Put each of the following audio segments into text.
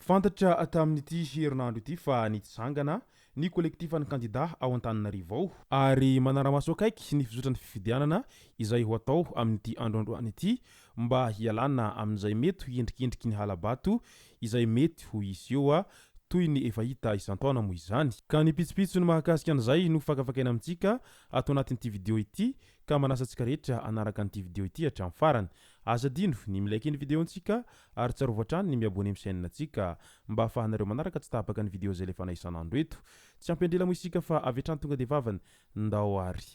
Fantatra tamin'ity herinandro ity fa nitsangana ny kolektifan'ny kandida ao Antananarivo ao ary manara-maso akaiky ny fizotran'ny fifidianana izay ho atao amin'ity andro androany ity mba hialana amin'izay mety ho endrikendriky ny hala-bato izay mety ho hisy eo toy ny efa hita isan-taona moa izany. Ka ny pitsopitsony mahakasika an'izay no fakafakaina amintsika ato anatin'ity video ity ka manasa antsika rehetra hanaraka an'ity video ity hatramin'ny farany. Aza adino ny mi-like ny video-ntsika ary tsarovy hatrany ny mi-abonner amin'ny chaîne-ntsika mba ahafahanareo manaraka tsy tapaka ny video izay alefanay isan'andro eto. Tsy ampy andrela moa isika fa avy hatrany tonga dia vavany. Ndao ary.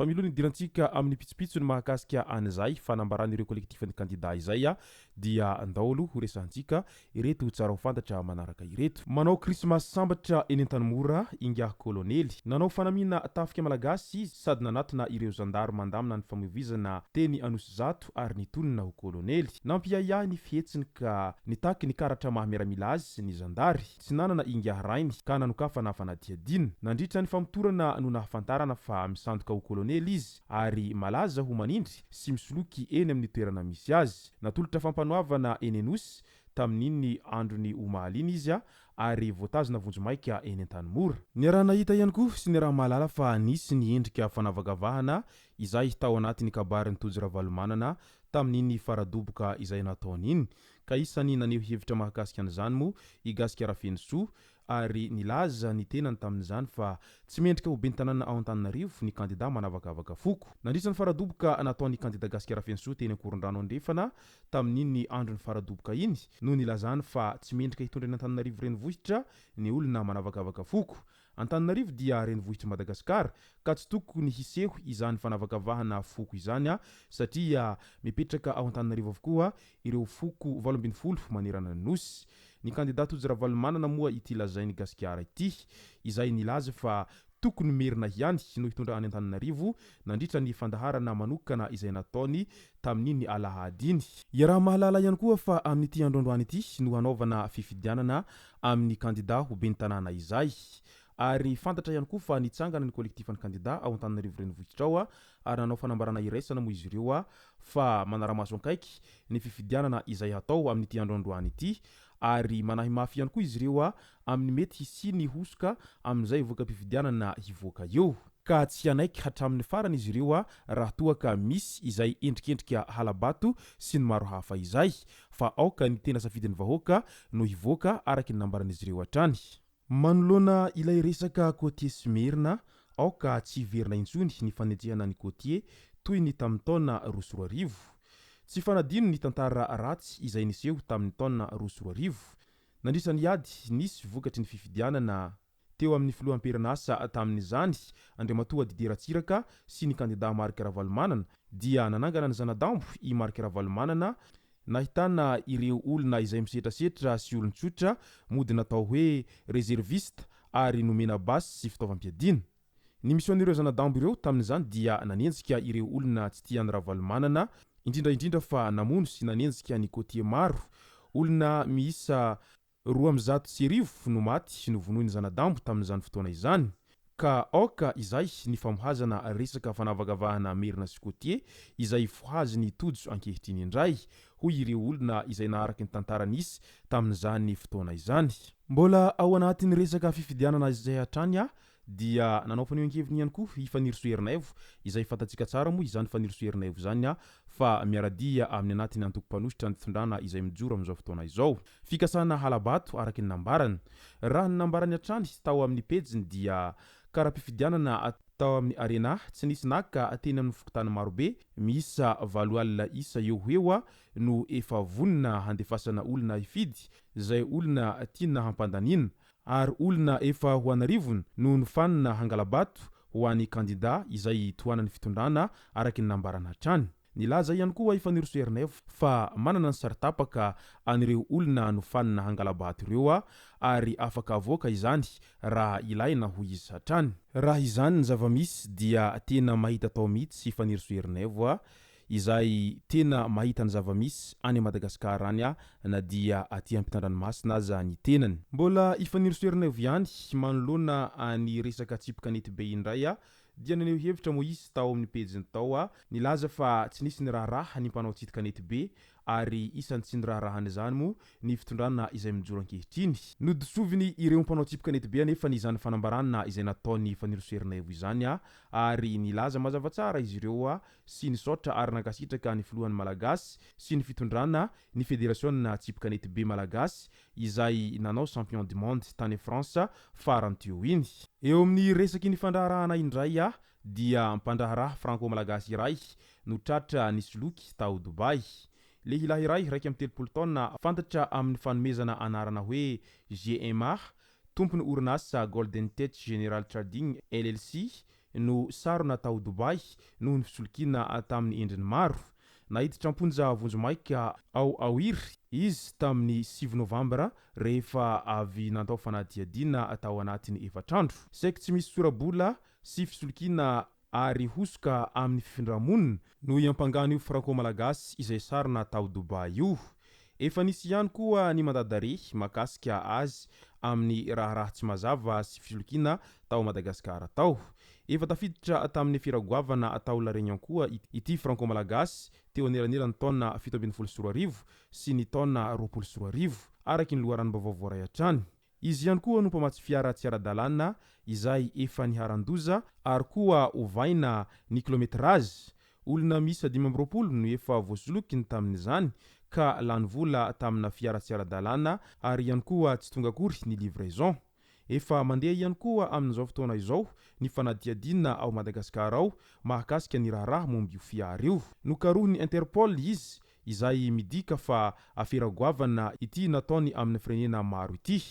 Fa mialoha ny hidirantsika amin'ny pitsopitsony mahakasika an'izay fanambaran'ireo kolektifan'ny kandida izay dia ndao aloha ho resahantsika ireto tsara ho fantatra manaraka ireto. Manao krismasy sambatra eny Antanimora ingahy kolonely. Nanao fanamiana tafika malagasy izy sady nanatona ireo zandary mandamina ny famoivoizana teny Anosizato ary nitonona ho kolonely. Nampiahiahy ny fihetsiny ka nitaky ny karatra maha miaramila azy ny zandary. Tsy nanana ingahy rainy ka nanokafana fanadihadiana. Nandritra ny famotorana no nahafantarana fa misandoka ho kolonely izy ary malaza ho manindry sy misoloky eny amin'ny toerana misy azy. Natolotra fampanoavana eny Anosy tamin'iny andron'ny omaly iny izy ary voatazona vonjimaika eny Antanimora. Niaraha-nahita ihany koa sy niaraha-mahalala fa nisy ny endrika fanavakavahana izay tao anatin'ny kabarin'i Tojo Ravalomanana tamin'iny faradoboka izay nataony iny ka isan'ny naneho hevitra mahakasika an'izany moa i Gasikara Fenosoa ary nilaza ny tenany tamin'izany fa tsy mendrika ho ben'ny tanàna ao Antananarivo ny kandida manavakavaka foko. Nandritra ny faradoboka nataon'ny kandida Gasikara Fenosoa teny Ankorondrano Andrefana tamin'iny andron'ny faradoboka iny no nilazany fa tsy mendrika hitondra ny Antananarivo renivohitra ny olona manavakavaka foko. Antananarivo dia renivohitr'i Madagasikara ka tsy tokony hiseho izany fanavakavahana foko izany satria mipetraka ao Antananarivo avokoa ireo foko 18 manerana ny Nosy. Ny kandida Tojo Ravalomanana moa ity lazain'i Gasikara ity, izay nilaza fa tokony Merina ihany no hitondra any Antananarivo nandritra ny fandaharana manokana izay nataony tamin'iny alahady iny. Iaraha-mahalala ihany koa fa amin'ity andro androany ity no hanaovana fifidianana amin'ny kandida ho ben'ny tanàna izay. Ary fantatra ihany koa fa nitsangana ny kolektifan'ny kandida ao Antananarivo Renivohitra ao ary nanao fanambarana iraisana moa izy ireo fa manara-maso ankaiky ny fifidianana izay hatao amin'ity andro androany ity ary manahy mafy ihany koa izy ireo amin'ny mety hisian'ny hosoka amin'izay voka-pifidianana hivoaka eo. Ka tsy hanaiky hatramin'ny farany izy ireo raha toa ka misy izay endrikendrika hala-bato sy ny maro hafa izay fa aoka ny tena safidin'ny vahoaka no hivoaka araka ny nambaran'izy ireo hatrany. Manoloana ilay resaka côtier sy merina, aoka tsy hiverina intsony ny fanenjehana ny côtier toy ny tamin'ny taona 2002. Tsy fanadino ny tantara ratsy izay niseho tamin'ny taona 2002, nandritra ny ady nisy vokatry ny fifidianana teo amin'ny filoha am-perinasa tamin'izany, Andriamatoa Didier Ratsiraka sy ny kandida Marc Ravalomanana, dia nanangana ny zana-dambo i Marc Ravalomanana Nahitana ireo olona izay misetrasetra sy olon-tsotra mody natao hoe réserviste ary nomena basy sy fitaovam-piadiana. Ny mission-n'ireo zana-dambo ireo tamin'izany dia nanenjika ireo olona tsy tia an'i Ravalomanana, indrindra indrindra fa namono sy nanenjika ny côtier maro, olona miisa 12 200 no maty novonoin'ny zana-dambo tamin'izany fotoana izany. Ka aoka izay ny famohazana resaka fanavakavahana Merina sy Côtier izay fohazin'i Tojo ankehitriny indray, hoy ireo olona izay naharaky ny tantara nisy tamin'izany fotoana izany. Mbola ao anatin'ny resaka fifidianana izay hatrany aho dia nanao fanehoan-keviny ihany koa i Fanirisoa Ernaivo, izay fantatsika tsara moa izany Fanirisoa Ernaivo izany fa miara-dia amin'ny anatin'ny antoko mpanohitra ny fitondrana izay mijoro amin'izao fotoana izao. Fikasana hala-bato araka ny nambarany. Raha ny nambarany hatrany tao amin'ny pejiny dia kara-pifidianana tao amin'ny Arena tsy nisy naka teny amin'ny fokontany marobe miisa 80 isa eo ho eo no efa vonona handefasana olona hifidy izay olona tiana hampandaniana ary olona efa ho an'arivony no nofanina hangala-bato ho an'ny kandida izay tohanan'ny fitondrana araka ny nambarany hatrany. Nilaza ihany koa i Fanirisoa Ernaivo fa manana ny sary tapaka an'ireo olona nofanina hangala-bato ireo ary afaka avoaka izany raha ilaina hoy izy hatrany. Raha izany ny zava-misy dia tena mahita atao mihitsy i Fanirisoa Ernaivo izay tena mahita ny zava-misy any Madagasikara any na dia aty ampitan-dranomasina aza ny tenany. Mbola i Fanirisoa Ernaivo ihany manoloana ny resaka tsipy kanety be indray dia naneho hevitra Moïse tao amin'ny pejiny tao nilaza fa tsy nisy niraharaha ny mpanao tsity kanety be ary isan'ny tsy niraharahan'izany moa ny fitondrana izay mijoro ankehitriny. Nodosoviny ireo mpanao tsipy kanety be anefa ny izany fanambarana izay nataon'i Fanirisoa Ernaivo izany ary nilaza mazava tsara izy ireo sy nisaotra ary nankasitraka ny filohan'ny Malagasy sy ny fitondrana ny federasiona tsipy kanety be Malagasy izay nanao champion du monde tany France farany teo iny. Eo amin'ny resaky ny fandraharahana indray dia mpandraharaha franco-malagasy iray no tratra nisoloky tao Dubaï. Lehilahy iray 31 taona fantatra amin'ny fanomezana anarana hoe GMA, tompon'ny orinasa Golden Tech General Trading LLC no sarona tao Dubaï noho ny fisolokiana tamin'ny endriny maro. Naiditra am-ponja vonjimaika ao Aoir izy tamin'ny 9 novambra rehefa avy nandao fanadihadiana tao anatin'ny efatra andro. Saiky tsy misy sora-bola sy fisolokiana ary hosoka amin'ny fifindra-monina no iampangan'io Franco-Malagasy izay sarona tao Dubaï io. Efa nisy ihany koa ny mandat d'arrêt mahakasika azy amin'ny raharaha tsy mazava sy fisolokiana tao Madagasikara tao. Efa tafiditra tamin'ny firagoavana tao La Réunion koa ity Franco-Malagasy teo anelanelan'ny taona 2017 sy ny taona 2020, araka ny loharanom-baovao voaray hatrany. Izy ihany koa no mpamatsy fiara tsy ara-dalàna izay efa niharan-doza ary koa ovaina ny kilometrazy. Olona miisa 25 no efa voasolokiny tamin'izany ka lany vola tamina fiara tsy ara-dalàna ary ihany koa tsy tonga akory ny livraison. Efa mandeha ihany koa amin'izao fotoana izao ny fanadihadiana ao Madagasikara ao mahakasika ny raharaha momba io fiara io. Nokarohin'ny Interpol izy izay midika fa afera goavana ity nataony amin'ny firenena maro ity.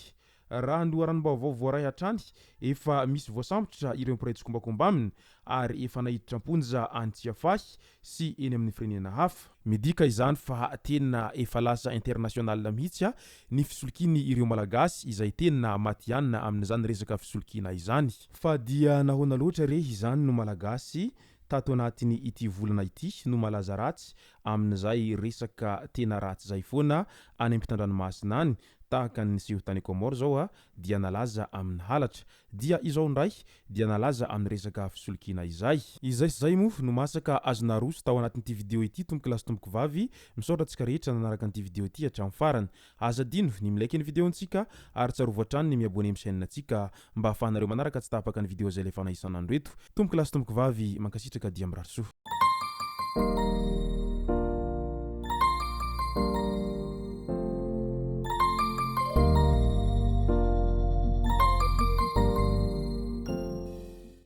Raha ny loharanom-baovao voaray hatrany, efa misy voasambotra ireo mpiray tsikombakomba aminy ary efa naiditra am-ponja any Tsiafahy sy eny amin'ny firenena hafa. Midika izany fa tena efa lasa international mihitsy ny fisolokiany ireo Malagasy izay tena matihanina amin'izany resaka fisolokiana izany. Fa dia nahoana loatra re izany no Malagasy tato anatin'ny ity volana ity no malaza ratsy amin'izay resaka tena ratsy zay foana any ampitandranomasina any tahaka ny niseho tany Comores zao dia nalaza amin'ny halatra dia izao indray dia nalaza amin'ny resaka fisolokiana izay. Izay sy izay moa no masaka azo naroso tao anatin'ity video ity tompoko lahy sy tompoko vavy, misaotra antsika rehetra nanaraka an'ity video ity hatramin'ny farany. Aza adino ny mi-like ny video-ntsika ary tsarovy hatrany ny mi-abonner amin'ny chaîne-ntsika mba ahafahanareo manaraka tsy tapaka ny video izay alefanay isan'andro eto. Tompoko lahy sy tompoko vavy, mankasitraka dia mirary soa.